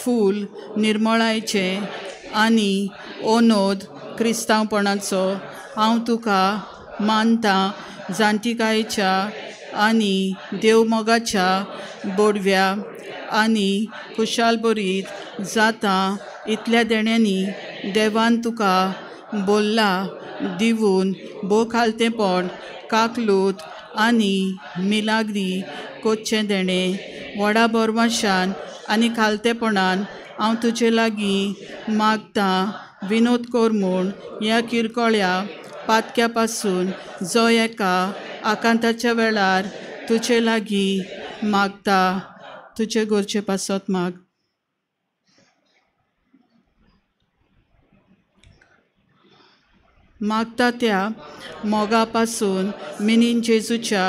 फूल निर्मळायचें आनी ओनोद क्रिस्तांवपणाचो हांव तुका मानता जाणटिकायेच्या आनी देवमोगाच्या बोडव्या आनी खुशालभरीत जाता इतल्या देण्यांनी देवान तुका बोल्ला दिवून भोव खालतेंपण काकलूत आनी मिलाग्री कोच्चें देणें व्हडा बोरमाशान आनी खालतेपणान हांव तुजे लागीं मागतां विनोद कर म्हूण ह्या किरकोळ्या पातक्या पासून जो एका आकांताच्या वेळार तुजे लागीं मागता तुजे गरजे पासत माग. मागता त्या मोगा पासून मिनीन जेजूच्या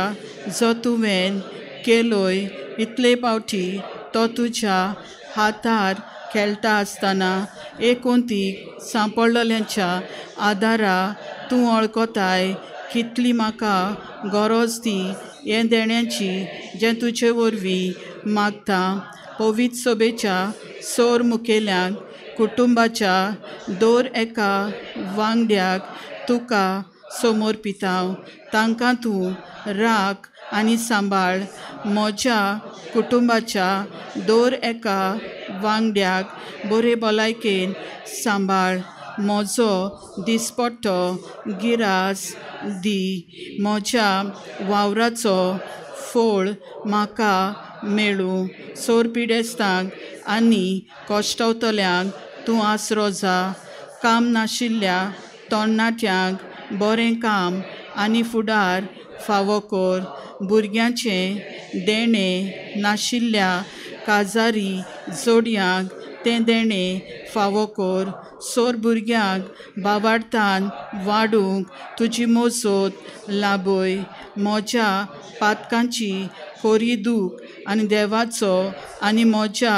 जो तुवें केलोय इतले पावटी तो तुज्या हातार खेळटा आसतना एकोंतीक सांपडलेल्यांच्या आदारा तूं वळखताय कितली म्हाका गरज ती हे देण्याची जें तुजे वरवीं मागता. पवित्र सोबेच्या सोर मुखेल्यांक कुटुंबाच्या दर एका वांगड्याक तुका समर्पिता तांकां तूं राख आनी सांबाळ. म्हज्या कुटुंबाच्या दर एका वांगड्याक बरे भलायकेन सांबाळ. म्हजो दिसपट्टो गिरास दी. म्हज्या वावराचो फळ म्हाका मेळूं. सोर पिडेस्तांक आनी कश्टवतल्यांक तूं आसरो जा. काम नाशिल्ल्या तरणाट्यांक बरें काम आनी फुडार फावो कर. भुरग्यांचें देणें नाशिल्ल्या काजारी जोडयांक तें देणें फावो कर. सोर भुरग्यांक बाबार्थान वाडूंक तुजी मोजत लाभय. म्हज्या पातकांची खोरी दूख आनी देवाचो आनी म्हज्या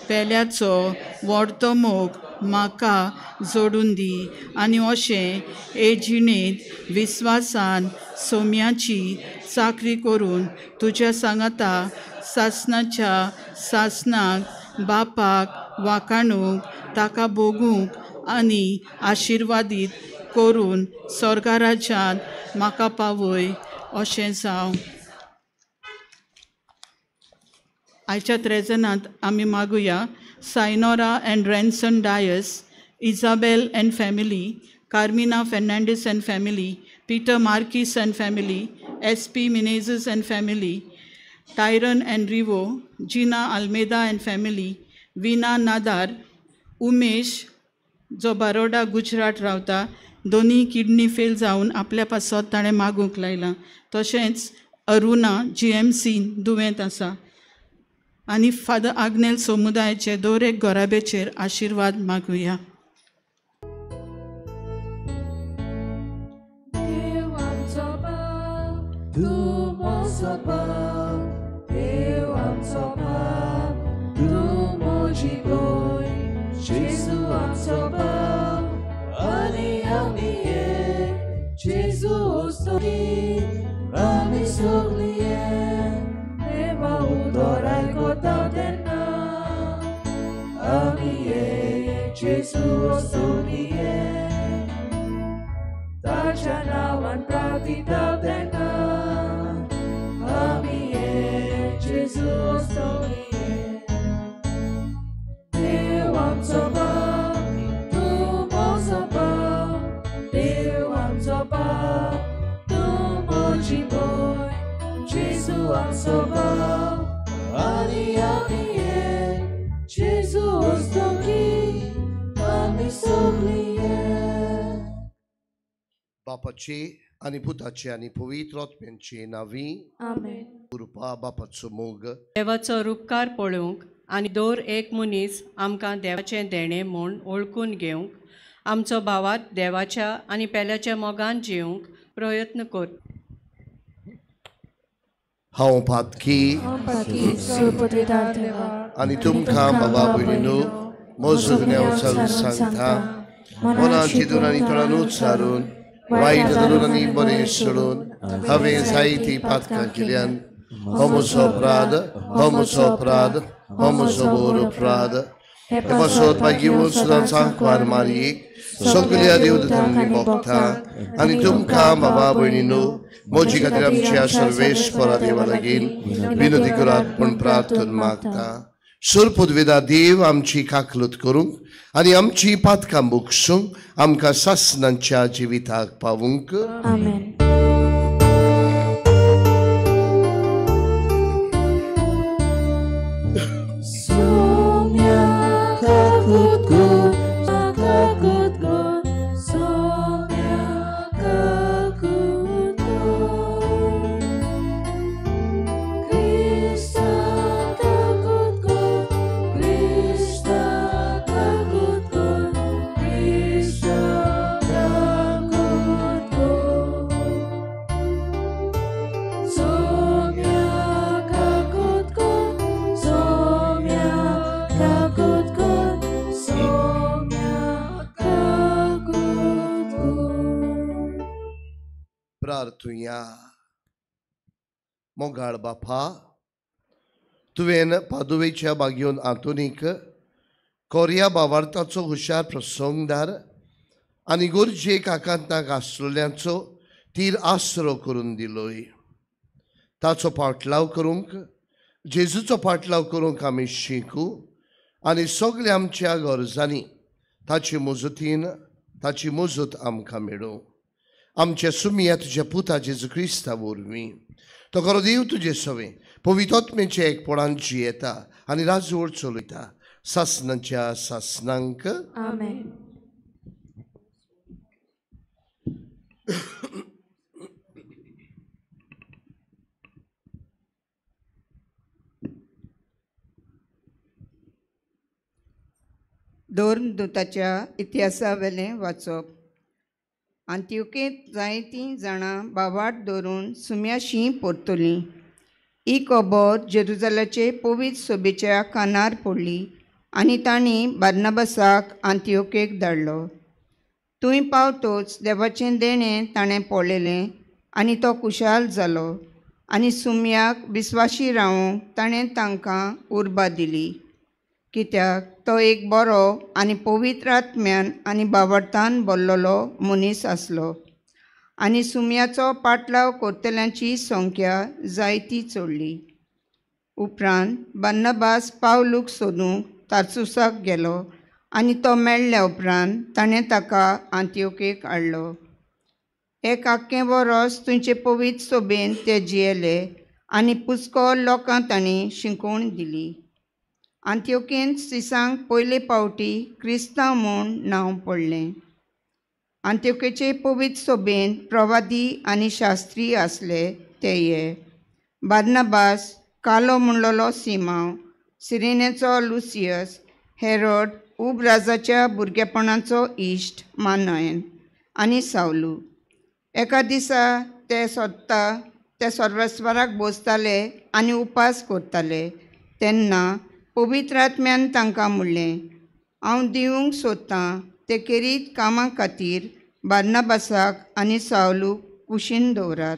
पेल्याचो व्हडतो मोग म्हाका जोडून दी आनी अशें हे जिणेंत विस्वासान सोम्याची चाकरी करून तुज्या सांगाता सासणाच्या सासणाक बापाक वाखाणूंक ताका भोगूंक आनी आशिर्वादीत करून स्वर्गराज्यांत म्हाका पावय अशें जावं. आयच्या त्रेजनांत आमी मागुया Sainora and Ranson Dias, Isabel and family, Carmina Fernandes and family, Peter Marques and family, S P Menezes and family, Tyron and Rivo, Gina Almeida and family, Veena Nadar, Umesh जो बारोडा गुजरात रावता दोनी किडनी फेल जावन आपल्या पासत ताणें मागूंक लायलां. तशेंच Aruna GMC दुयेंत आसा आनी फादर आग्नेल समुदायाचे दर एक घराब्याचेर आशिर्वाद मागुया. देव आमचो बाप, तूं म्हजो बाप, देव आमचो बाप, तूं म्हजी गोंय, जेजू आमचो बाप, आनी आमी एक, जेजू वस्तुनी, आमी सगळीं एक, देवा उदर आयकता तेन्ना, आमी एक, जेजू वस्तुनी एक, ताच्या नांवान प्रार्थिता तेन्ना, आमी एक, जेजू वस्तुनी एक. देव आमचो बाप, तूं म्हजो बाप, देव आमचो बाप, तूं म्हजी भंय, जेजू आमचो बाप, आनी आमी एक, जेजू वस्तुनी, आमी सगळीं एक. बापाचे आनी पुताचे आनी पवित्र आत्म्याचे नांवी. आमेन. कृपा बापाचो मोग देवाचो रुपकार पळोवंक आनी दर एक मनीस आमकां देवाचें देणें म्हूण वळखून घेवंक आमचो भावात देवाच्या आनी पेल्याच्या मोगान जिवंक प्रयत्न कर. हांव पातकी आनी तुमकां बाबा भयणीनो म्हजो गुन्यांव सांगता मनान चिंतून आनी तोंडानूच सारून वायट धरून आनी बरें सोडून हांवें जायतीं पातकां केल्यान. हो म्हजो अपराध, हो म्हजो अपराध, हो म्हजो व्हड अपराध. हे पासत भाग्यवंत सदांच सांकवार मारयेक सगल्या देवदूतांनी भोगता आनी तुमकां बाबा भयणीनो मोजी खातीर आमच्या सर्वेस्परा देवा लागीं विनंती करात पूण प्रार्थना मागता. सोरपुदवेदा देव आमची काकलूत करूंक आनी आमची पातकां बक्षूंक आमकां सासणांच्या जिविताक पावूंक. आमेन. मोगाळ बापा, तुवें पादुवेच्या बागयोन आंतोनीक कोरिया बावार्थाचो हुशार प्रसंगदार आनी गरजेक आकांताक आसलेल्यांचो तीर आसरो करून दिलोय. ताचो पाटलाव करूंक, जेजूचो पाटलाव करूंक आमी शिकू आनी सगल्या आमच्या गरजांनी ताची मजतीन ताची मजत आमकां मेळूं. आमच्या सुमया तुज्या पुता जेजू क्रिस्ता वरवीं तो खरो देव तुजे सवें पवित्र एकपणान जियेता आनी राजवट चलयता सासणाच्या सासणांक. आमेन. धर्मदूताच्या इतिहासावेलें वाचप. आंतियोकेंत जायतीं जाणां बावाट धरून सुम्याशी परतलीं. ही खबर जेरुजलाचे पवित्र सभेच्या कानार पडली आनी तांणी बार्नाबासाक आंतियोकेक धाडलो. थंय पावतोच देवाचें देणें ताणें पळयलें आनी तो खुशाल जालो आनी सुम्याक विस्वाशी रावूंक ताणें तांकां उर्बा दिली, कित्याक तो एक बरो आनी पवित्र आत्म्यान आनी बावडतान भरलेलो मनीस आसलो आनी सुम्याचो पाटलाव करतल्यांची संख्या जायती चडली. उपरांत बार्नाबास पावलूक सोदूंक तार्सुसाक गेलो आनी तो मेळ्ळ्या उपरांत ताणें ताका आंतियोकेक हाडलो. एक आख्खें वरोस थंयचे पवित्र सोबेन ते जियेले आनी पुस्को लोकांक तांणी शिकोवण दिली. आंतियोकेंत सिसांक पयले पावटी क्रिस्तांव म्हूण नांव पडलें. आंतियोकेचे पवित्र सोबेन प्रवादी आनी शास्त्री आसले ते हे: बार्नाबास, कालो म्हणलेलो सिमांव, सिरेनेचो लुसियस, हेरोड उब राजाच्या भुरगेपणाचो इश्ट मानयन आनी सावलू. एका दिसा ते सोदता ते सर्वेस्वराक बसताले आनी उपास करताले तेन्ना पवित्र आत्म्यान तांकां म्हणलें, हांव दिवंक सोदतां ते खेरीत कामां खातीर बार्नाबासाक आनी सावलूक कुशीन दवरात.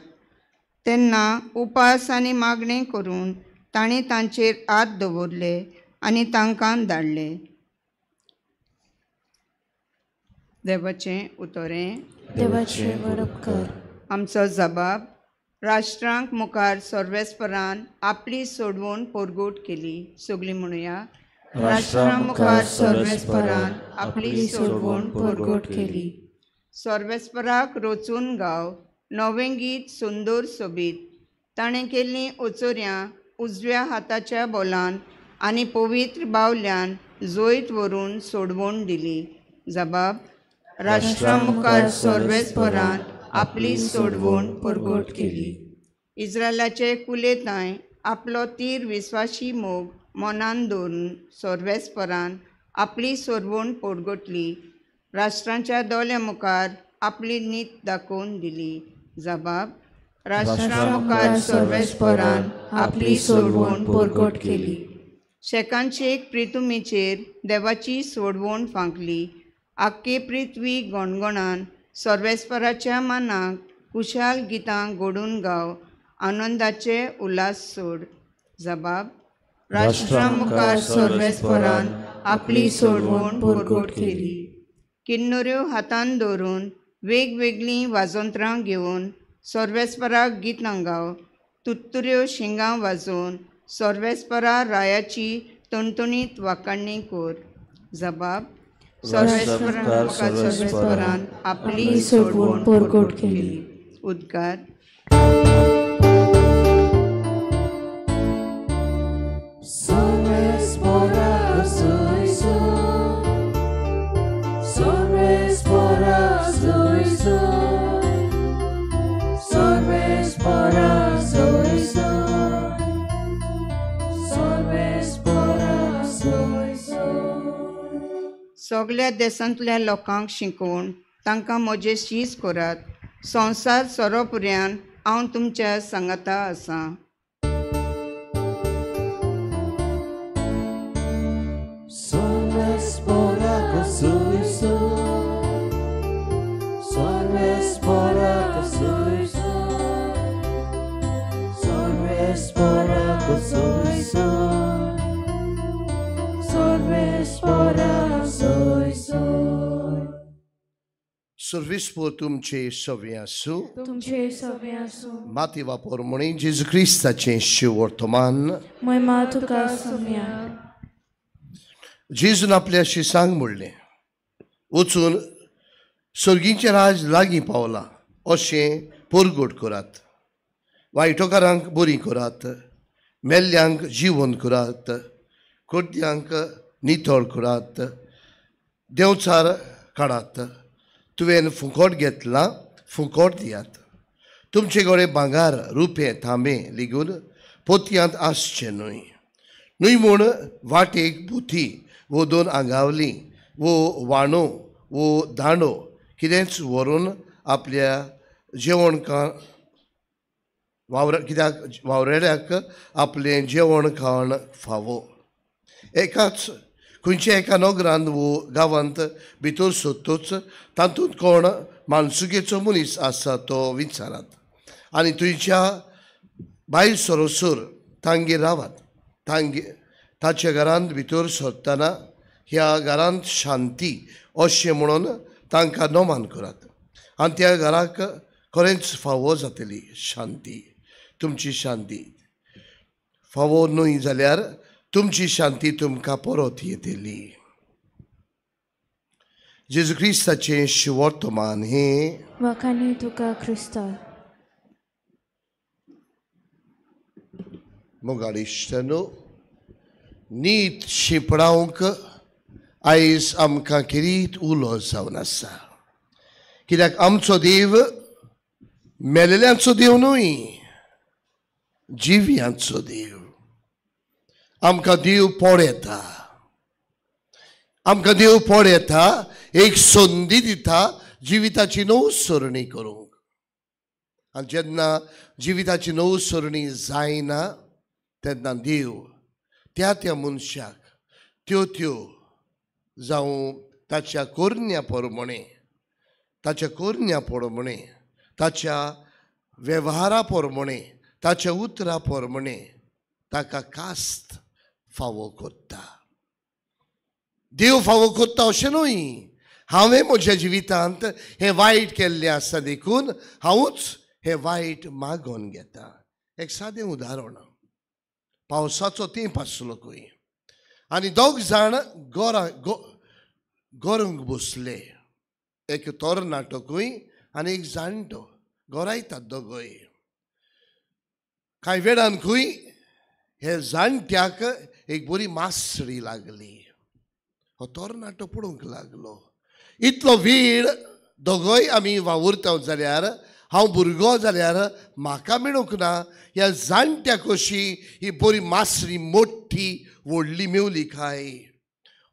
तेन्ना उपास आनी मागणें करून तांणी तांचेर हात दवरले आनी तांकां धाडले. देवाचें उतरें. देवाचें उपकार. आमचो जबाब. राष्ट्रांक मुखार सर्वेस्परान आपली सोडवण परगट केली. सगळीं म्हणुया, राष्ट्रां मुखार सर्वेस्परान आपली सोडवण परगट केली. सर्वेस्पराक रचून गाव नवें गीत सुंदर सोबीत. ताणें केल्लीं ओचोऱ्यां उजव्या हाताच्या बोलान आनी पवित्र बावल्यान जैत व्हरून सोडवण दिली. जबाब. राष्ट्रां मुखार सर्वेस्परान आपली सोडवण परगट केली. इस्रायलाचे कुलेतांय आपलो तीर विस्वाशी मोग मनान दवरून सर्वेस्परान आपली सोडवण परगटली. राष्ट्रांच्या दोळ्यां मुखार आपली नीत दाखोवन दिली. जबाब. राष्ट्रां मुखार सर्वेस्परान आपली सोडवण परगट केली. शेकानशेक प्रितुमीचेर देवाची सोडवण फांकली. आख्खे पृथ्वी गणगणान सर्वेस्पराच्या मनाक कुशाल गितां घडून गाव आनंदाचे उल्हास सोड. जबाब. राष्ट्रां मुखार सर्वेस्परान आपली सोडवण परगट केली. किन्नुऱ्यो हातान दवरून वेगवेगळीं वाजंत्रां घेवन सर्वेस्पराक गितां गाव, तुत्तुऱ्यो शिंगां वाजोवन सर्वेस्परा रायाची तणतणीत वाखाणणी कर. जबाब सर्वेस्परान सर्वेस्परान आपली सोडवण परगट केली. उद्गार. सगळ्या देशांतल्या लोकांक शिकोवन तांकां म्हजें शीस करात. संवसार सोरोपुऱ्यान हांव तुमच्या सांगाता आसा. सर्वेस्पर तुमचे सवे आसूं. तुमचे सवे आसूं. माती वापर म्हणी जेजू क्रिस्ताचें शिवर्तमान. महिमा तुका सुम्या. जेजून आपल्या शिसांक म्हणलें, वचून सर्गीचें राज लागीं पावलां अशें परगट करात. वायटकारांक बरी करात, मेल्ल्यांक जिवन करात, कुड्ड्यांक नितळ करात, देंवचार काडात. तुवें फुकट घेतलां, फुकट दियात. तुमचे कडेन भांगर, रुपें, तांबें लिगून पोतयांत आसचें न्हय. न्हय म्हूण वाटेक बुथी वो दोन आंगावली वो वाणो वो दांडो कितेंच व्हरून आपल्या जेवण वावर कित्याक वावरेड्याक आपलें जेवण खाण फावो. एकाच खंयच्या एका नगरांत वो गांवांत भितर सोदतूच तातूंत कोण मानसुकेचो मनीस आसा तो विचारात आनी थंयच्या भायर सरोसर तांगेर रावात. तांगे ताच्या घरांत भितर सरतना ह्या घरांत शांती अशें म्हणून तांकां नमान करात आनी त्या घराक खरेंच फावो जातली शांती. तुमची शांती फावो न्हय जाल्यार तुमची शांती तुमकां परत येतली. जेजू क्रिस्ताचें शिवर्तमान हें. वाखाणी तुका क्रिस्ता. मोगाळ इश्टांनो, नीत शिंपडावंक आयज आमकां किरीत उलो जावन आसा. कित्याक आमचो देव मेलेल्यांचो देव न्हय, जिव्यांचो देव. आमकां देव पळयता, आमकां देव पळयता, एक संदी दिता जिविताची नव सरणी करूंक. आनी जेन्ना जिविताची नव सरणी जायना तेन्ना देव त्या त्या मनशाक त्यो त्यो जावं ताच्या करण्या प्रमाणे, ताच्या करण्या प्रमाणे, ताच्या वेव्हारा प्रमाणे, ताच्या उतरा प्रमाणे ताका कास्त फावो करता. देव फावो करता अशें न्हय, हांवें म्हज्या जिवितांत हें वायट केल्लें आसा देखून हांवूच हें वायट मागोवन घेता. एक सादें उदाहरण, पावसाचो तेंप आसलो खंय आनी दोग जाण गोरूंक बसले. एक तरणाटो खंय आनी एक जाणटो, गोरायतात दोगय. कांय वेळान खंय हे जाणट्याक एक बरी मासळी लागली. हो तरणाटो पळोवंक लागलो, इतलो वेळ दोगय आमी वावुरता जाल्यार हांव भुरगो जाल्यार म्हाका मेळूंक ना, ह्या जाणट्या कशी ही बरी मासळी मोठी व्हडली मेवली काय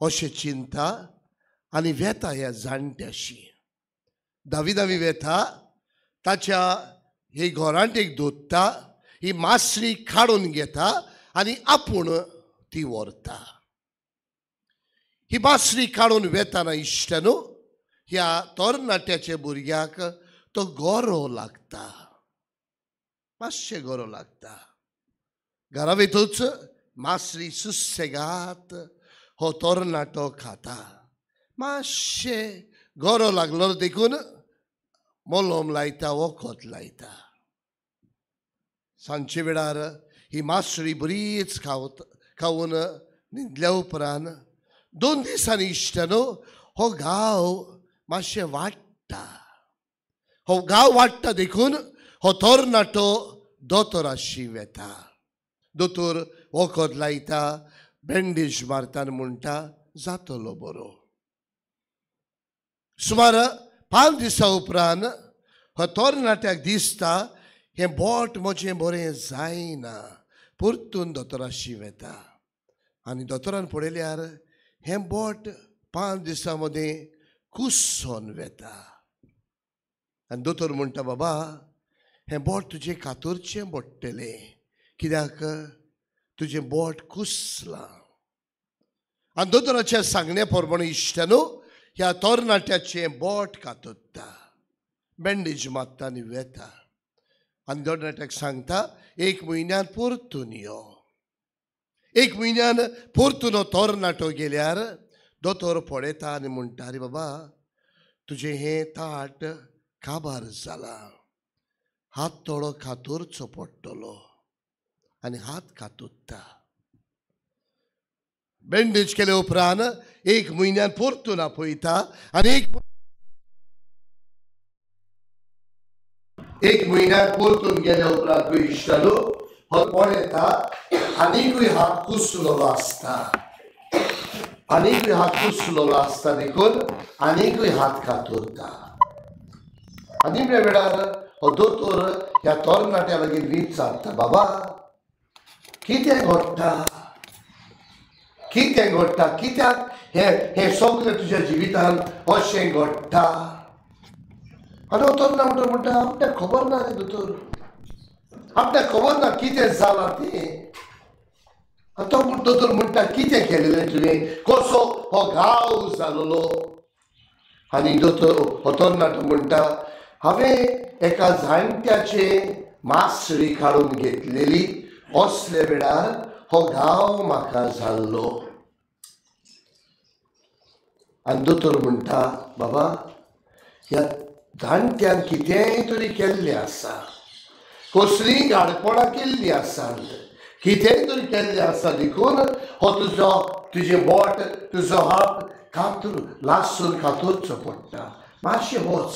अशें चिंता आनी वेता ह्या जाणट्याशी. धावी धावी वेता, ताच्या ही घरांटेक दोत्ता, ही मासळी काडून घेता आनी आपूण ती व्हरता. ही मासळी काडून वेताना इश्टानू ह्या तरणाट्याच्या भुरग्याक तो गोरो लागता, मातशें गोरो लागता. घरा वयतूच मासळी सुसेगात हो तरणाटो खाता. मातशें गरो लागलो देखून मलम लायता, वखद लायता. सांजचे वेळार ही मासळी बरीच खावन न्हिदल्या उपरांत 2 दिसांनी इश्टानो हो गांव मातशें वाडटा. हो गांव वाडटा देखून हो तरणाटो दोतोराशी वेता. दोतोर वखद लायता, बँडेज मारता आनी म्हणटा जातलो बरो. सुमार 5 दिसां उपरांत हो तरणाट्याक दिसता हें बोट म्हजें बरें जायना. परतून दोतोराशी वेता आनी दोतोरान पळयल्यार हें बोट 5 दिसां मदीं कुसोन वेता. आनी दोतोर म्हणटा, बाबा हें बोट तुजें कातरचें पडटलें, कित्याक तुजें बोट कुसलां. आनी दोतोराच्या सांगण्या प्रमाणे इश्टानो ह्या तरणाट्याचें बोट कातरता, बँडेज मारता आनी वेता. आनी तरणाट्याक सांगता 1 म्हयन्यान परतून यो. 1 म्हयन्यान परतून हो तरणाटो गेल्यार दोतोर पळयता आनी म्हणटा, आरे बाबा तुजें हें ताट काबार जालां, हात थोडो कातरचो पडटलो. आनी हात कातरता. बँडेज केले उपरांत 1 म्हयन्यान परतून आपयता आनी 1 म्हयन्यान परतून गेल्या उपरांत इश्टानो हो पळयता आनीकूय हात कुसलेलो आसता, आनीकूय हात कुसलेलो आसता देखून आनीकूय हात कातरता. आनी निमण्या वेळार हो दोतोर ह्या तरणाट्या लागीं विचारता, बाबा कितें घडटा, कितें घडटा, कित्याक हें हें सगळें तुज्या जिवितान अशें घडटा? आनी हो तरणाटो म्हणटा, आपल्याक खबर ना रे दोतोर, आपल्याक खबर ना कितें जालां तें. आनी तो दोतोर म्हणटा, कितें केलेलें तुवें, कसो हो घाव जालोलो? आनी दोतोर हो तरणाटो म्हणटा, हांवें एका जाणट्याचे मासळी काडून घेतलेली, असले वेळार हो घाव म्हाका जाल्लो. आनी दोतोर म्हणटा, बाबा ह्या जाणट्यान कितेंय तरी केल्लें आसा, कसलीय गाडपणां केल्लीं आसा, कितेंय तरी केल्लें आसा देखून हो तुजो तुजें बोट तुजो हात कातूर लासून कातरचो पडटा. मातशें वच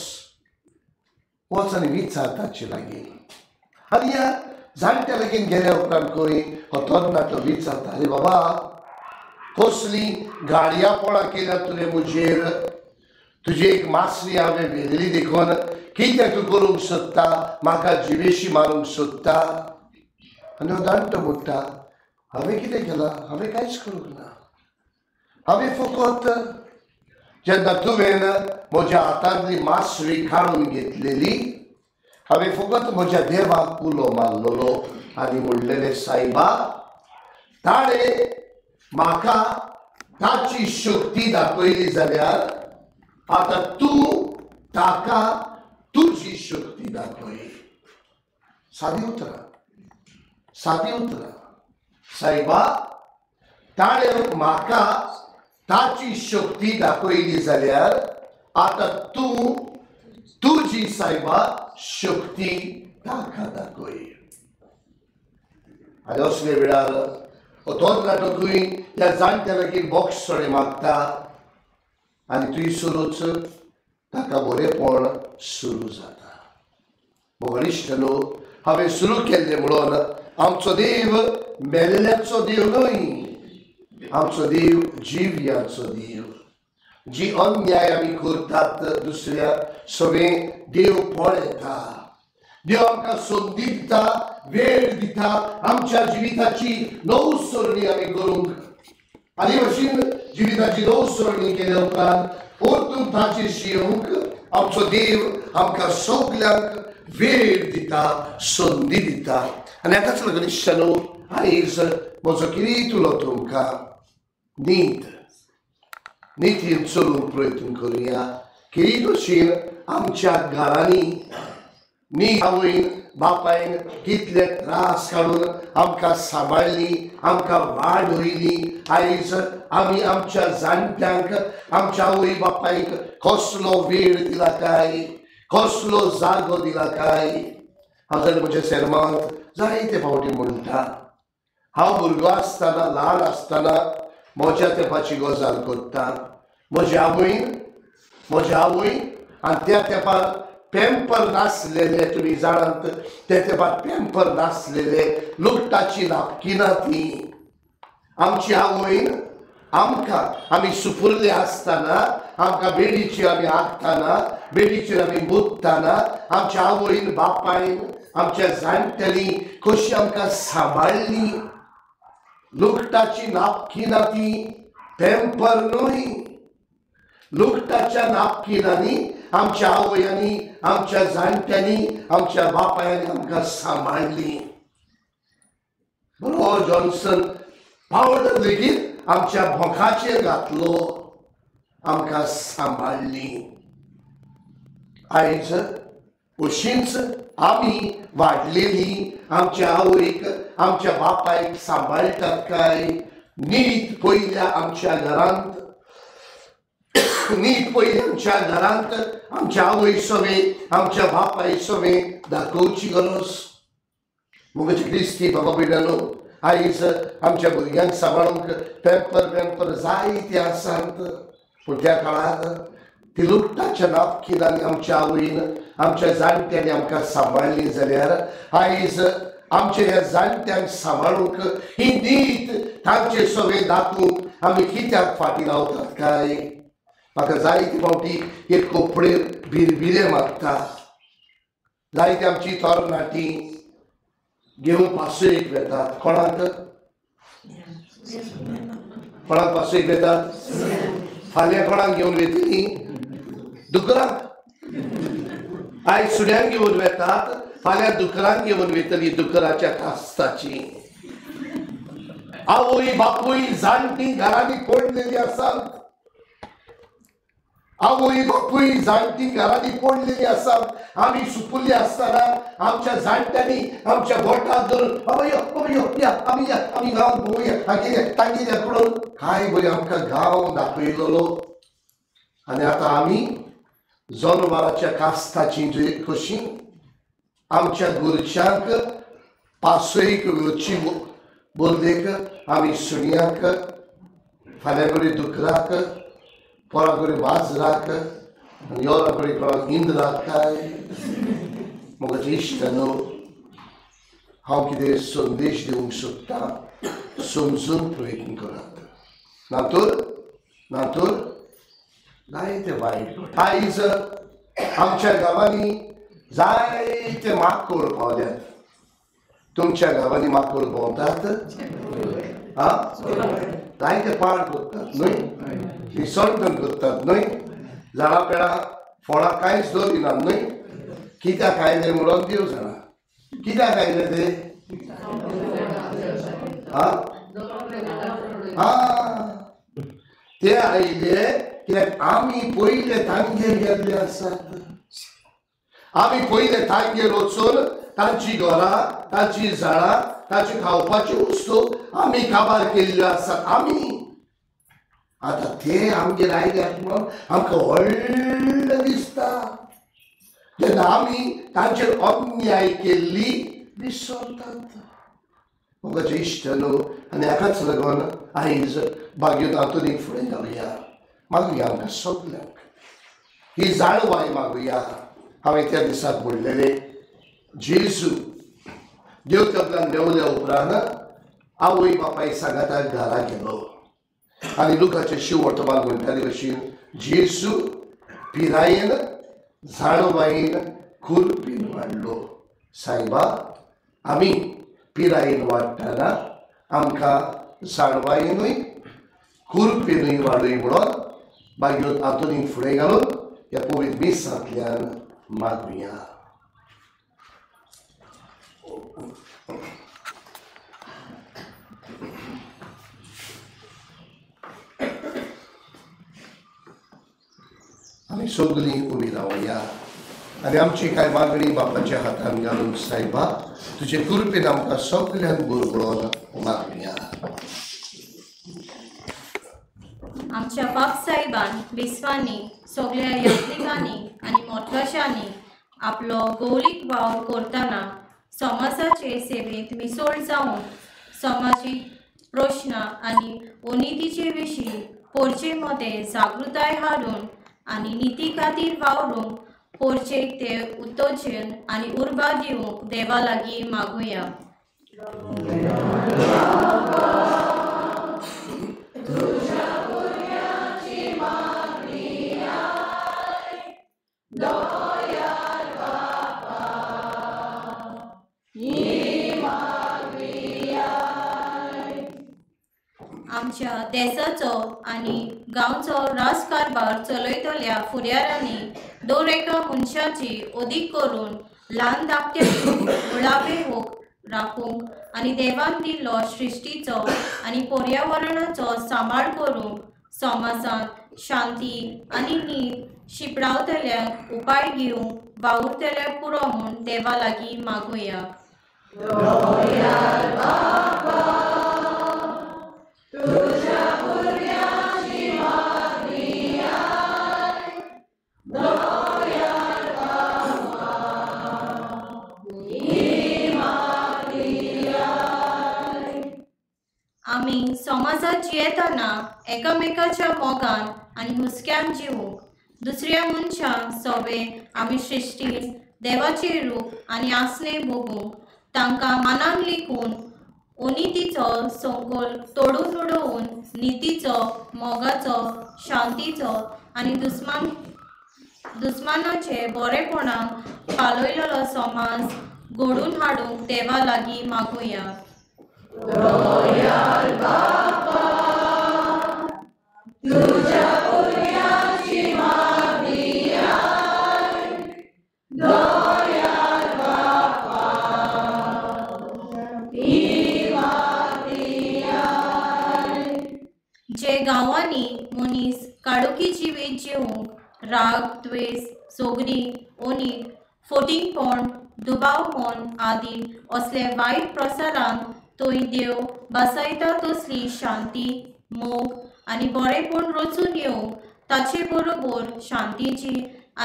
वच आनी विचार ताचे लागीं. आनी ह्या जाणट्या लागीं गेल्या उपरांत खंय हो तरणाटो विचारता, आरे बाबा कसली गाडयापोळां केल्या तुवें म्हजेर, तुजी एक मासळी हांवें व्हेल्ली देखून कितें तूं करूंक सोदता, म्हाका जिवेशी मारूंक सोदता? आनी हो जाणटो म्हणटा, हांवें कितें केलां, हांवें कांयच करूंक ना, हांवें फकत जेन्ना तुवें म्हज्या हातांतली मासळी काडून घेतलेली हांवें फकत म्हज्या देवाक उलो मारलेलो आनी म्हणलेलें, सायबा ताणें म्हाका ताची शक्ती दाखयली जाल्यार आतां तूं ताका तुजी शक्ती दाखय. सादी उतरां, सादी उतरां, सायबा ताणें म्हाका ताची शक्ती दाखयली जाल्यार आतां तूं तुजी सायबा शक्ती ताका दाखय. आनी असले वेळार हो तरणाटोकूय ह्या जाणट्या लागीं बोगसणे मागता आनी थंयसरूच ताका बरेपण सुरू जाता. मोगलिश्टनो, हांवें सुरू केल्लें म्हणून आमचो देव मेल्ल्याचो देव न्हय, आमचो देव जिव्याचो देव. जी अन्याय आमी करतात दुसऱ्या सगळें देव पळयता. देव आमकां संदी दिता, वेळ दिता आमच्या जिविताची नवसरणी आमी करूंक. आनी भशेन जिविताची नवसरणी केल्या उपरांत परतून ताचेर शिवंक आमचो देव आमकां सगल्यांक वेळ दिता, संदी दिता. आनी हाकाच लागून इश्टानो आयज म्हजो कितें उलो तुमकां नीत नितीन चलूंक प्रयत्न करुया. कितें भशेन आमच्या घरांनी नी आवयन बापायन कितले त्रास काडून आमकां सांबाळ्ळी, आमकां वाडयली, आयज आमी आमच्या जाणट्यांक आमच्या आवय बापायक कसलो वेळ दिला काय, कसलो जागो दिला काय। हांव जाल्यार म्हज्या सेर्मांत जायते फावटी म्हणटा, हांव भुरगो आसतना ल्हान आसतना म्हज्या तेंपाची गजाल करता। म्हज्या आवयन आनी त्या तेंपार पेंपर नासलेले, तुमी जाणात त्या तेंपार पेंपर नासलेले, लुगटाची नापकिनां ती। आमची आवयन आमकां आमी सुपुरले आसतना, आमकां बेडीचेर आमी आंखतना, बेडीचेर आमी मुततना आमच्या आवयन बापायन आमच्या जाणट्यांनी कशी आमकां सांबाळ्ळी। लुगटाची नापकिनां ती, पेंपर न्हय। लुगटाच्या नापकिनांनी आमच्या आवयांनी आमच्या जाणट्यांनी आमच्या बापायांनी आमकां सांबाळ्ळी। बरो जॉन्सन पावडर लेगीत आमच्या भोंकाचेर घातलो, आमकां सांबाळ्ळी। आयज अशींच आमी वाडलेली आमच्या आवयक आमच्या बापायक सांबाळटात काय? नीत पयल्या आमच्या घरांत, नीत पयली आमच्या घरांत आमच्या आवय सवे आमच्या बापाय सवे दाखोवची गरज। म्हजे क्रिस्ती बाबा भयणांनो, आयज आमच्या भुरग्यांक सांबाळूंक पेंपर पेंपर जायते आसात, पूण त्या काळार ती लुगटाच्या नापकिनांनी आमच्या आवयन आमच्या जाणट्यांनी आमकां सांबाळ्ळी जाल्यार आयज आमच्या ह्या जाणट्यांक सांबाळूंक ही नीत तांचे सवे दाखोवंक आमी कित्याक फाटीं रावतात काय? म्हाका जायते फावटी एक कपडे भिरभिरे मारता, जायते आमची तरणाटी घेवन पासयेक वेतात। कोणाक कोणाक पासयेक वेतात? फाल्यां कोणाक घेवन वेतली? दुकरांक। आयज सुण्यांक घेवन वेतात, फाल्यां दुकरांक घेवन वेतली, दुकराच्या कास्ताची। आवय बापूय जाणटी घरांनी पडलेली आसात, आवय बापूय जाणटी घरांनी पडलेली आसात। आमी सुपुल्ली आसतना आमच्या जाणट्यांनी आमच्या बोटाक धरून बाबा यो बाबा यो या आमी या आमी गांवांत भोंवया हागेल्या तांगेल्या कडून काय बरें आमकां गांव दाखयलेलो। आनी आतां आमी जनवराच्या कास्ताची कशी आमच्या घरच्यांक पासयेक वचची बदलेक आमी सुण्यांक, फाल्यां कडेन दुकराक, पोरा कडेन माजराक आनी योरा कडेन कोणाक इंद्राक काय। म्हजे इश्ट न्हू, हांव कितें संदेश दिवंक सोदता समजून प्रयत्न करात, नातर नातर जायते वायट। आयज आमच्या गांवांनी जायते माकोड पावल्यात। तुमच्या गांवांनी माकोड भोंवतात? हा, जायते पाड करतात न्हय, विसर्जन करतात न्हय, झाडां पेडां फळां कांयच दवरिनात न्हय। कित्याक आयले म्हणून देव जाणा, कित्याक आयले ते? हा हा, ते आयले कित्याक आमी पयले तांगेर गेल्ले आसात। आमी पयले तांगेर वचून तांची घरां, तांची झाडां, तांची खावपाची वस्तू आमी काबार केल्ल्यो आसात आमी। आतां ते आमगेर आयल्यात म्हणून आमकां व्हडलें दिसता, तेन्ना आमी तांचेर अन्याय केल्ली विसरतात। म्हजे इश्ट न्हू, आनी हाकाच लागून आयज बागेंत आंतोनीक फुडें घालुया, मागुया आमकां सगल्यांक ही जाणवाय मागुया। हांवें त्या दिसाक म्हणलेलें, जेजू देव कबलान देंवल्या उपरांत आवय बापाय सांगाता घरा गेलो आनी लुकाचें शिव वर्तमान म्हणटा ते भशेन जेजू पिरायेन जाणवायेन खुरपीन वाडलो। सायबा, आमी पिरायेन वाडटना आमकां जाणवायेनूय खुरपीनूय वाडूय म्हणून मागीर आंतोनीक फुडें घालून ह्या पवित्र मिसांतल्यान मागुया। आमी सगळीं उबी रावया आनी आमची कांय मागणी बापाच्या हातान घालून सायबा तुजे कृपेन आमकां सगल्यांक बुरबुडोवन मागया। आमच्या बाप साहेबान बिस्वांनी सगळ्या यात्रिकांनी आनी मोटवाशांनी आपलो गौरीक वावर करतना समाजाचे सेवेंत मिसळ जावन समाजीक प्रश्न आनी अनितीचे विशीं पोरचे मदें जागृताय हाडून आनी निती खातीर वावरूंक पोरचेक ते उत्तेजन आनी उर्बा दिवंक देवा लागीं मागुया. आमच्या देशाचो आनी गांवचो राजकारभार चलयतल्या फुडाऱ्यांनी दर एका मनशाची अदीक करून ल्हान धाकट्यांची मुळावे हक राखूंक आनी देवान दिल्लो सृश्टीचो आनी पर्यावरणाचो सांबाळ करूंक समाजांत शांती आनी नीत शिंपडावतल्यांक उपाय घेवंक वावुरतल्याक पुरो म्हूण देवा लागीं मागुया. आमी समाजात जियेतना एकामेकाच्या मोगान आनी हुस्क्यान जिवूंक दुसऱ्या मनशांक सोवे आमी सृश्टीन देवाचें रूप आनी आसणें भोगूंक तांकां मनान लेखून अनितीचो संकोल तोडून उडोवन नितीचो मोगाचो शांतीचो आनी दुस्मानाचे बरेपणाक पालयलेलो समाज घडोवन हाडूंक देवा लागीं मागुया. जे गांवांनी मनीस काळोखी जिवीत जिवूंक राग द्वेस सोगरी ओनीत फोटिंगपण दुबावपण आदी असले वायट प्रसारान थंय देव बसयता तसली शांती मोग आनी बरेपण रचून येवंक ताचे बरोबर शांतीची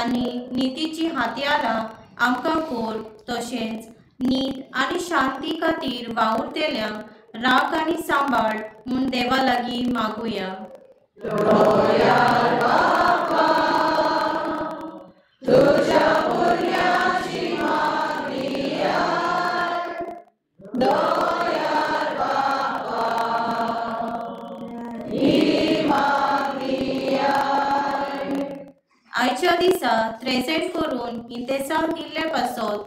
आनी नितीची हातयारां आमकां कर तशेंच नीत आनी शांती खातीर वावुरतल्यांक राख आनी सांबाळ म्हूण देवा लागीं मागुया. आयच्या दिसा त्रेसेंट करून इंतेसांव दिल्ले पासत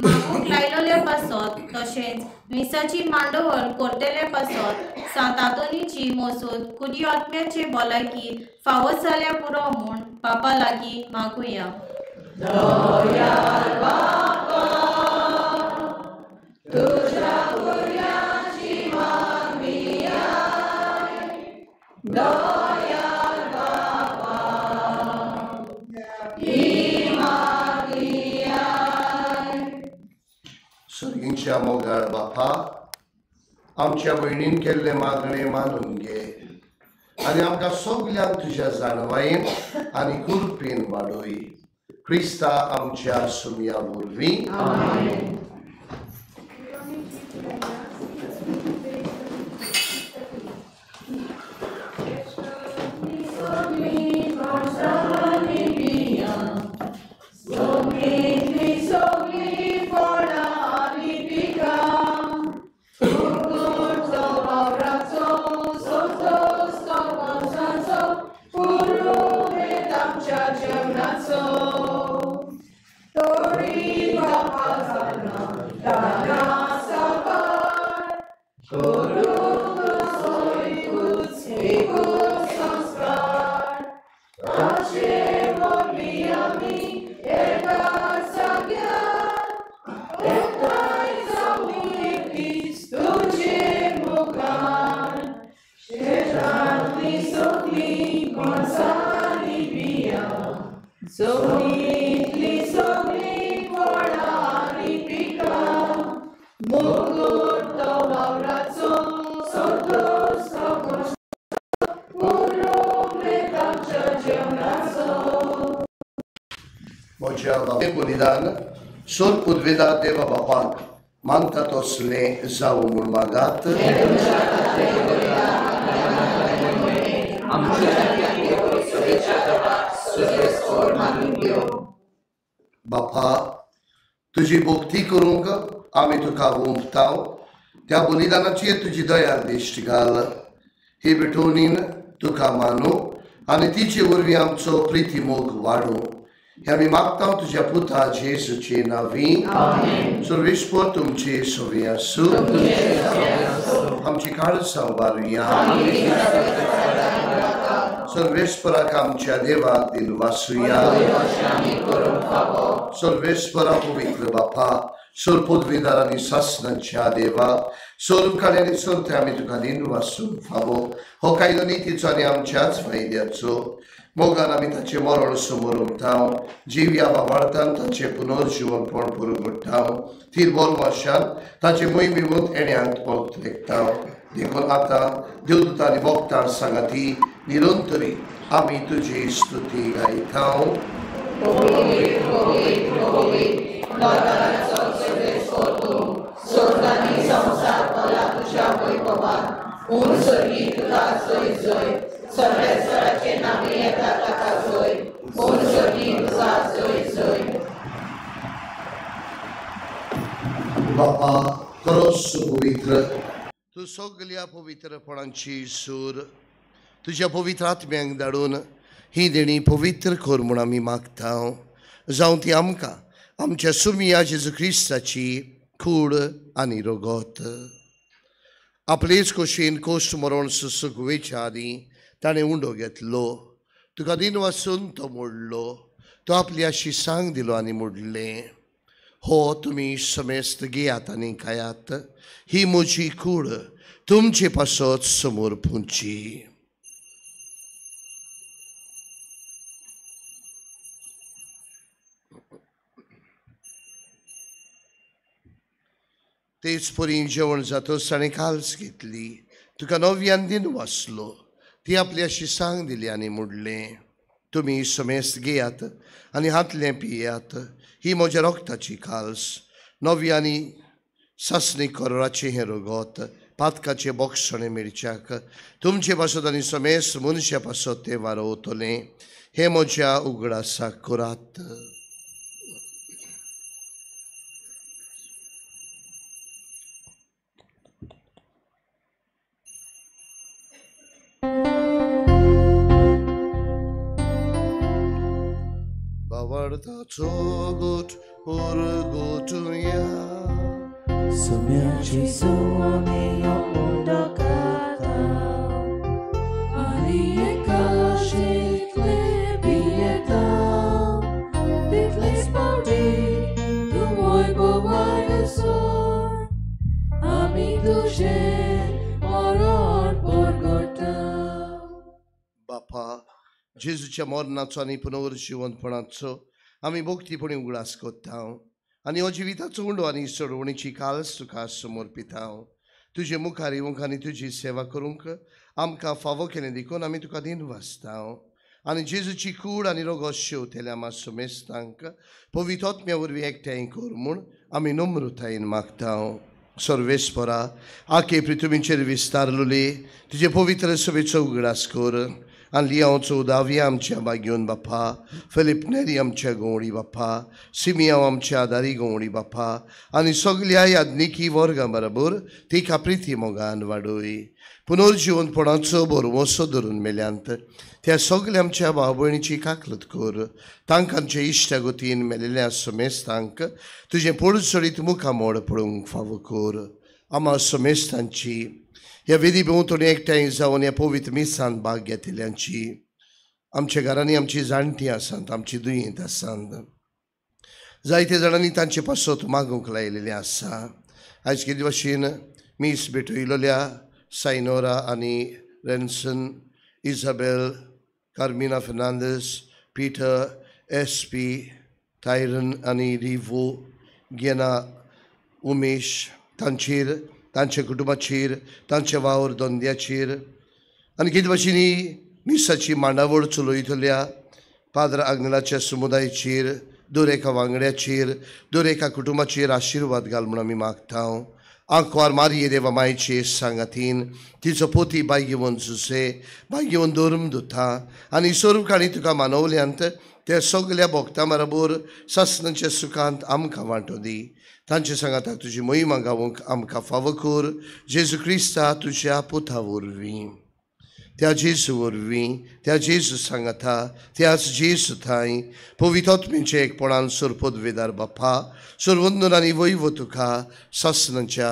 मागूंक लायलोले पासत तशेंच मिसाची मांडवळ करतले पासत सांत आंतोनीची मोसूद कुडी आत्म्याचे भलायकी फावो जाल्या पुरो म्हूण बापा लागीं मागुया. सर्गींच्या मोगाळ बापा, आमच्या भयणीन केल्ले मागणे मानून घे आनी आमकां सगल्यांक तुज्या जाणवायेन आनी कृपेन वाडय. क्रिस्ता आमच्या सुमया वरवीं. Puro me म्हज्या बलिदान सोर पुदवेदा देवा बापाक मानता तसलें जावं म्हूण मागात. बापा तुजी भक्ती करूंक आमी तुका ओंपताव त्या बलिदानाचेर तुजी दया दिश्ट घाल. ही भेटवणीन तुका मानू आनी तिचे वरवीं आमचो प्रिती मोग वाडूं हे आमी मागता तुज्या पुता जेजूचे नांवी. सर्वेस्पर तुमचे सवी आसूं. आमची काळजां वारुया. सर्वेस्पराक आमच्या देवाक दिन वासुया. सर्वेस्परा पवित्र बापा सोर पदवीदार आनी सासनाच्या देवा सोर आनी सोरते आमी तुका दिन वासूंक फावो. हो कायदो नितीचो आनी आमच्याच फायद्याचो. मोगान आमी ताचें मरण समोर उरता, जिव्या वावळतान ताचें पुनर्जिवनपण पुरगुट्टा, थीर बोलवाशान ताचे मोहिमेवत येण्यांत पळत लेखता. देखून आतां देवदूत आनी भक्तां सांगाती निरंतरी आमी तुजी स्तुती गायता. बापा खरोच पवित्र तूं सगल्या पवित्रपणाची सूर तुज्या पवित्र आत्म्यांक धाडून ही देणी पवित्र कर म्हूण आमी मागता. जावं ती आमकां आमच्या सुमिया जेजू क्रिस्ताची कूड आनी रगत. आपलेच खोशयेन कोश्ट मरण सुसुकवेच्या आदीं ताणें उंडो घेतलो, तुका दिन वासून तो मोडलो, तो आपली अशी सांग दिलो आनी मोडलें, हो तुमी समेस्त घेयात आनी खायात, ही म्हजी कूड तुमचे पासत समोर पुंची. तेच परी जेवण जातच ताणें काल्स घेतली, तुका नव्यान दिन वाचलो, ती आपली अशी सांग दिली आनी म्हणलें, तुमी समेस्त घेयात आनी हातलें पियात, ही म्हज्या रगताची काल्स, नवी आनी सासणी करोराचें हें रगत, पातकाचें बोगसणें मिरच्याक तुमचे पासत आनी समेस्त मनशा पासत तें वारोवतलें, हें म्हज्या उगडासाक करात. बावडताचो गोट उरगोटुया सुम्याची सुवामी उदकाता आनी एकाशितले पियेता तितलेच पावटी तूं वैभवान सोड आमी तुजें मरण परगटा. बापा जेजूच्या मरणाचो आनी पुनर्जिवंतपणाचो आमी भक्तीपणी उगडास करता आनी हो जिविताचो उंडो आनी सोडवणीची काल्स तुका समर्पिता. तुजे मुखार येवंक आनी तुजी सेवा करूंक आमकां फावो केलें देखून आमी तुका दिन वाचता आनी जेजूची कूड आनी रोगो शेवतेल्या आमा समेस्तांक पवित्र आत्म्या वरवीं एकठांय कर म्हूण आमी नम्रतायेन मागता. सर्वेस्परा आखे पृथ्वीचेर विस्तारलेली तुजे पवित्र सभेचो उगडास कर आनी लियांव चौदावी आमच्या बागयोन बाप्पा, फिलीप नेरी आमच्या गवळी बाप्पा, सिमियांव आमच्या आदारी गवळी बाप्पा आनी सगल्या याज्ञिकी वर्गां बरोबर तिका प्रिती मोगान वाडय. पुनर्जिवंतपणाचो भरवंसो धरून मेल्यांत त्या सगल्या आमच्या भाव भयणीची काकलत कर, तांकांचे इश्टागतीन मेलेल्या समेस्तांक तुजें पडचडीत मुखामोड पळोवंक फावो कर. आमा समेस्तांची ह्या वेदी भोंवतणी एकठांय जावन ह्या पवित्र मिसान भाग घेतिल्ल्यांची आमच्या घरांनी आमची जाणटी आसात, आमची दुयेंत आसात, जायते जाणांनी तांचे पासत मागूंक लायलेलें आसा. आयज कितें भाशेन मीस भेटयलेल्या सायनोरा आनी Renson, Isabel, Carmina Fernandes, Peter, S P, Tyron आनी रिवो, गेना, उमेश तांचेर, तांच्या कुटुंबाचेर, तांच्या वावर धंद्याचेर आनी कितें भाशेन ही मिसाची मांडावळ चलयतल्या पाद्र आग्नेलाच्या समुदायाचेर दर एका वांगड्याचेर दर एका कुटुंबाचेर आशिर्वाद घाल म्हूण आमी मागता. आंकवार मारये देवा मायचे सांगातीन तिचो पोती बायगिवन सुसे बायगिवन धर्म दुता आनी सर्व काणी तुका मानवल्यांत ते सगल्या भोगता बरोबर सासणाच्या सुखांत आमकां वांटो दी. तांचे सांगाता तुजी महिमा गावंक आमकां फावो कर जेजू क्रिस्ता तुज्या पुता वरवीं. त्या जेजू वरवीं त्या जेजू सांगाता त्याच जेजू थांय पवित्र आत्म्याच्या एकपणान सरपदवेदार बापा सर्वंदन आनी वैव तुका सासणाच्या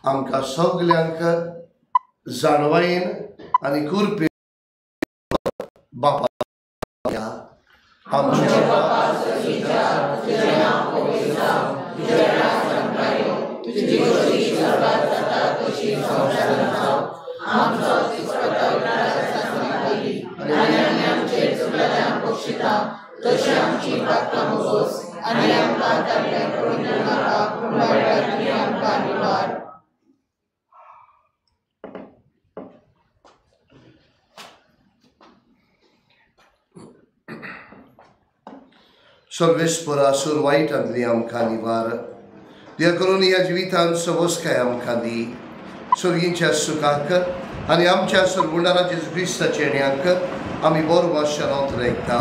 आमकां सगल्यांक जाणवायेन आनी कुरपे बापा आमच्या सर्वेस्परा सूर वायटांतली आमकां निवार देव करून ह्या जिवितान सवस्काय आमकां दी. सर्गींच्या सुखाक आनी आमच्या सरगुंडारा जेजू क्रिस्ताच्या येण्याक आमी बरो वाशारांत रेखता.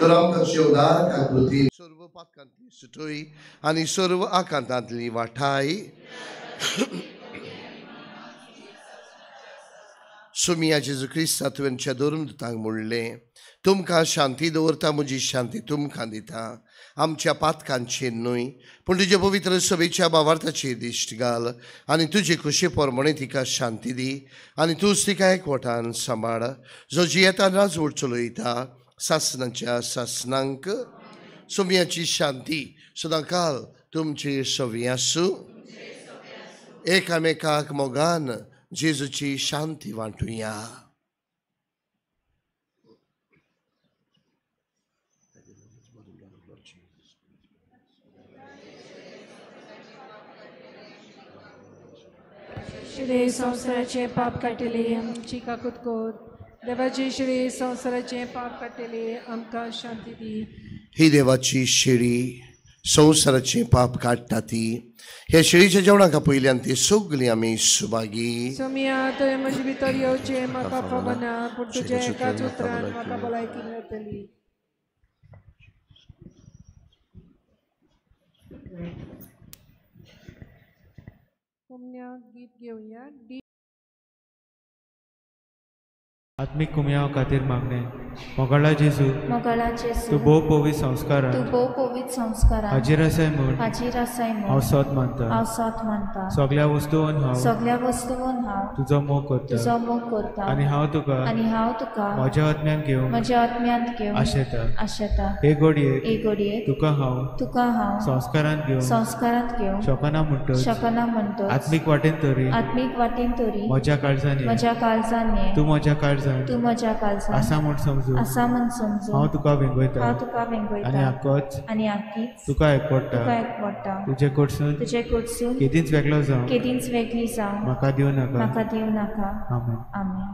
तर आमकां उदार आकृती सर्व पातकांतली सुटय आनी सर्व आकांतांतली वाठाय. सुमिया जेजू क्रिस्ता तुवेंच्या धर्मदूतांक म्हणलें तुमकां शांती दवरता म्हजी शांती तुमकां दिता. आमच्या पातकांचेर न्हय पूण तुज्या पवित्र सभेच्या भावार्थाचेर दिश्ट घाल आनी तुजे खुशे प्रमाणे तिका शांती दी आनी तूंच तिका एकवटान सांबाळ जो जियेता राजवट चलयता सासणाच्या सासणांक. सोम्याची शांती सदांकाल तुमची सवी आसूं. एकामेकाक मोगान जेजूची शांती वांटुया. श्री संवसाराचे पाप काडटले आमची काकूत कर. देवाची श्री संवसाराचे पाप काडटले आमकां शांती दी. ही देवाची शेळी संवसाराचे पाप काडटा ती ह्या शेळीच्या जेवणाक पयल्यान ती सगळी आमी सुभागी. सोमिया तुवें म्हजे भितर येवचें म्हाका खबरना पूण तुज्या एकाच उतरान म्हाका भलायकी मेळटली. गीत घेवया. आत्मिक कुमयाव खातीर मागणें. मोगाळा जेजू तूं भोव पवित्र संस्कारान हाजीर आसाय म्हूण हांव सोद मानता. सगल्या वस्तून हांव तुजो मोग करता आनी हांव तुका म्हज्या आत्म्यान घेवंक आशेता. हे घडयेक तुका हांव संस्कारांत घेवंक शकना म्हणटच आत्मीक वाटेन तरी म्हज्या काळजान ये तूं म्हज्या काळजान आसा म्हूण समजून हांव तुका वेंगयता आनी आकीच तुका एकवटा. तुजे कडसून केदींच वेगळो जावं म्हाका दिवं नाका. आमेन. आमेन.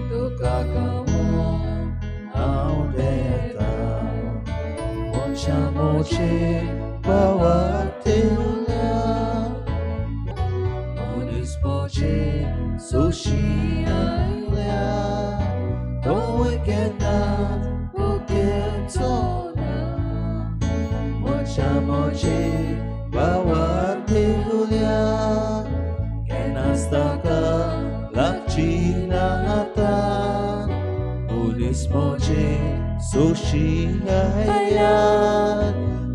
Tukakamu मोजे भावातेल्या मनीस मोजे सोशी आयल्या तोवूय केन्नाच उगेचो ना मोजा मोजे भावातेल्या केन्नाच ताका लागची ना आतां मनीस मोजे सोशी आयल्या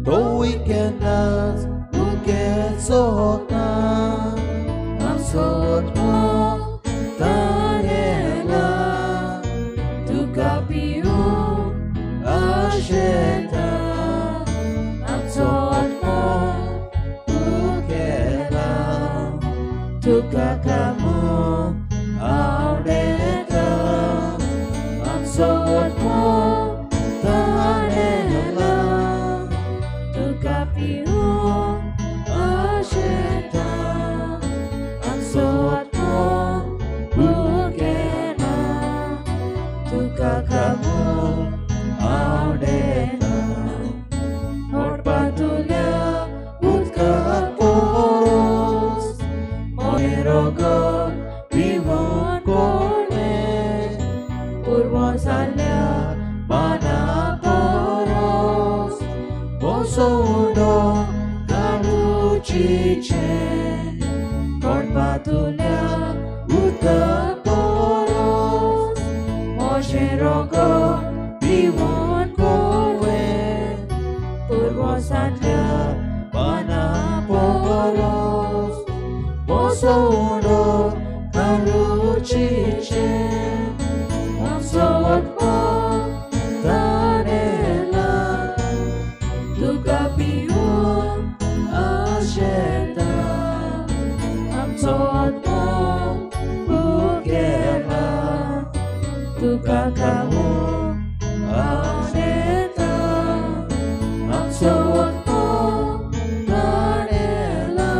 तोवूय केन्नाच उगेचो ना आमचो आत्मो ताणेला तुका पिवूंक आशेता आमचो आत्मो उगेला तुका कामूंक आवडेता आमचो आत्मो ताणेला तुका पिवूंक आशेता आमचो आत्मो उगेला तुका कामूंक आवडेता होडपांतुल्या उदका पोस मोजें रोगट पिवून कोणें पुरवो जाल्या मना पोरोस मोजो उंडो काडुचीचें होडपांतुल्या उदका पोरोस मोजें रोगट पिवून कोणें पुरवो जाल्या मना पोरोस मोजो उंडो काडुचीचें आमचो आत्मो ताणेला तुका पिवूंक आशेता आमचो आत्मो उगेला तुका खावूंक आवडेता आमचो आत्मो ताणेला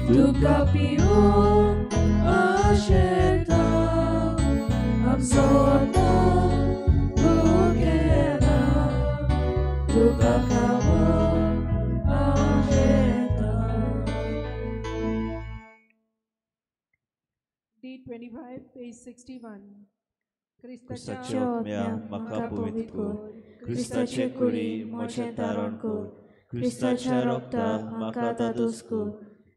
तुका पिवूंक आशेता आमचो आत्मो उगेला तुका खावूंक आशेता. D25, page 61. क्रिस्ताच्या आत्म्या म्हाका पवित्र कर, क्रिस्ताचे कुडी म्हजें तारण कर, क्रिस्ताच्या रक्तान म्हाका दादोस कर,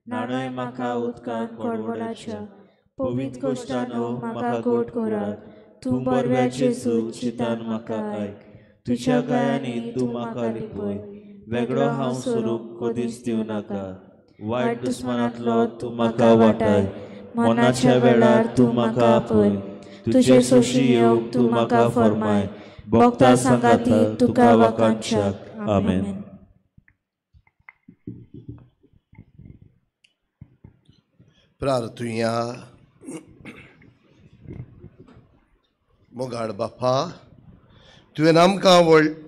न्हाणय म्हाका उदकान कडवडाच्या, पवित्र कोश्टानो म्हाका गोड करात, तूं बरव्या जेजू चिंतान म्हाका आयक, तुज्या गायांनी तूं म्हाका लिपय, वेगळो हांव सरूंक कदीच दिवं नाका, वायट दुस्मानांतलो तूं म्हाका वाटाय, मनाच्या वेळार तूं म्हाका आपय, तुजे सोशी येवंक तूं म्हाका फर्माय, भक्ता सांगाती तुका वाखाणच्याक. आमेन. प्रार्थुया. मोगाळ बापा, तुवें आमकां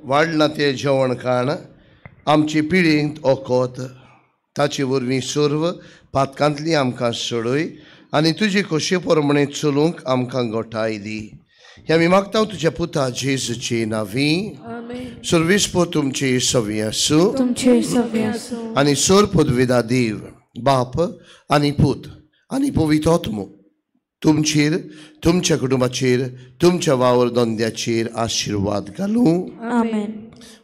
वाडलां तें जेवण खाण आमची पिळींत ओकोत, ताचे वरवीं सर्व पातकांतली आमकां सोडय आनी तुजी खोशी प्रमाणे चलूंक आमकां गोठाय दी. हे आमी मागता तुज्या पुता जेजूची नांवी. सर्वेस्पोर तुमची सवी आसूं आनी सोर पदविदा देव बाप आनी पूत आनी पवित्र आत्मो तुमचेर, तुमच्या कुटुंबाचेर, तुमच्या वावर धंद्याचेर आशिर्वाद घालूं.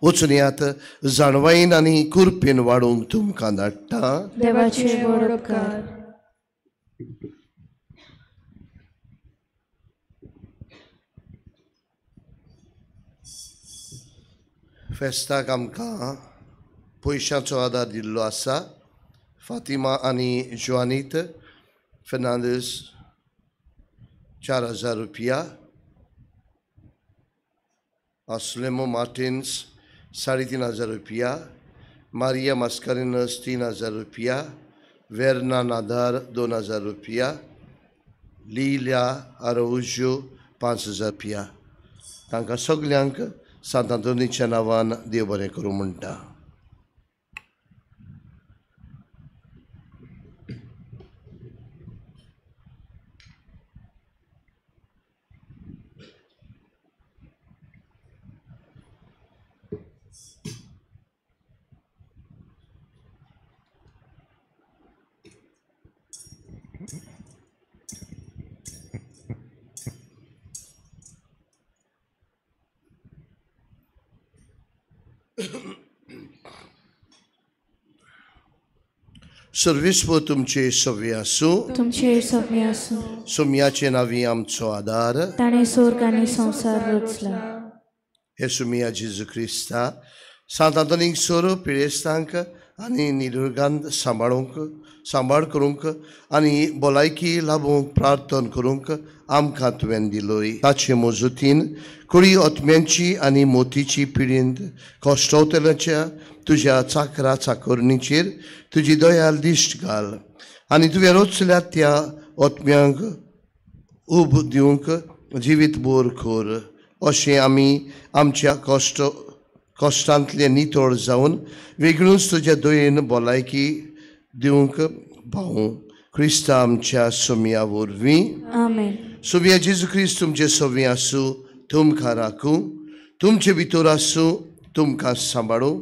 वचून यात जाणवायेन आनी कुरपेन वाडोवंक तुमकां धाडटा. देवाचे व्हड उपकार. फेस्ताक आमकां पयशांचो आदार दिल्लो आसा. फातिमा आनी जुआनीत फेर्नांदीस 4000 रुपया, असलेमो मार्टिन्स 3500 रुपया, मारिया मास्कारिनस 3000 रुपया, वेर्ना नादार 2000 रुपया, लिल्या आरौजो 5000 रुपया. तांकां सगल्यांक सांत आंतोनीच्या नांवान देव बरें करूं म्हणटा. सर्वेस्पर तुमचे सवे आसूं. तुमचे सवे आसूं. सुमयाचे नांवी आमचो आदार. ताणें स्वर्ग आनी संवसार रचला. हे सुमया जेजू क्रिस्ता सांत आंतोनीक सोर पिडेस्तांक आनी निरुर्गांत सांबाळूंक सांबाळ करूंक आनी भलायकी लाबूंक प्रार्थन करूंक आमकां तुवें दिलोय. ताचे मजतीन कुडी आत्म्यांची आनी मोतीची पिडींत कश्टवतल्याच्या तुज्या चाकरा चाकरणीचेर तुजी दयाल दिश्ट घाल आनी तुवें रचल्या त्या आत्म्यांक उब दिवंक जिवीत बोर कर. अशें आमी आमच्या कश्टांतले नितळ जावन वेगळूच तुज्या दयेन भलायकी दिवंक भाव क्रिस्ता आमच्या सोम्या वरवीं. आमेन. सोम्या जेजू क्रिस्त तुमचे सोमी आसूं, तुमकां राखूं, तुमचे भितर आसूं, तुमकां सांबाळूं,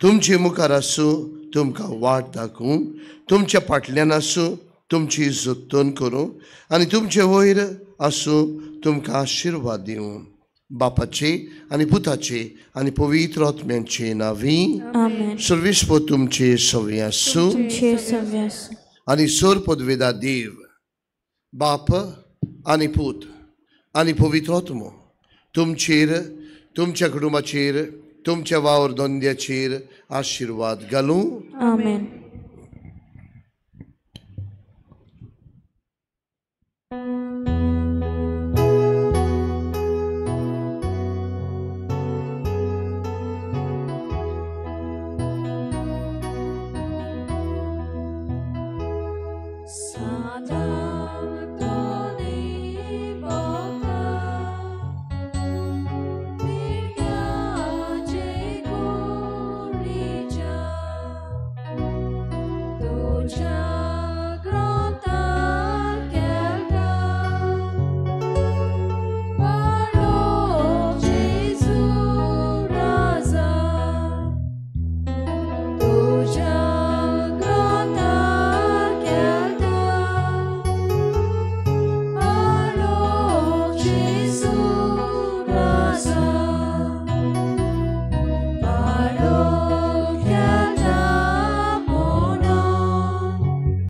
तुमचे मुखार आसूं, तुमकां वाट दाखोवं, तुमच्या फाटल्यान आसूं, तुमची जतन करूं आनी तुमचे वयर आसूं, तुमकां आशिर्वाद दिवं. बापाचे आनी पुताचे आनी पवित्र आत्म्याचे नांवी. आमेन. सर्वेस्पर तुमचे सवे आसूं. तुमचे सवे आसूं. आनी सोर पदवेदा देव बाप आनी पूत आनी पवित्र आत्मो तुमचेर, तुमच्या कुटुंबाचेर, तुमच्या वावर धंद्याचेर आशिर्वाद घालूं. आमेन.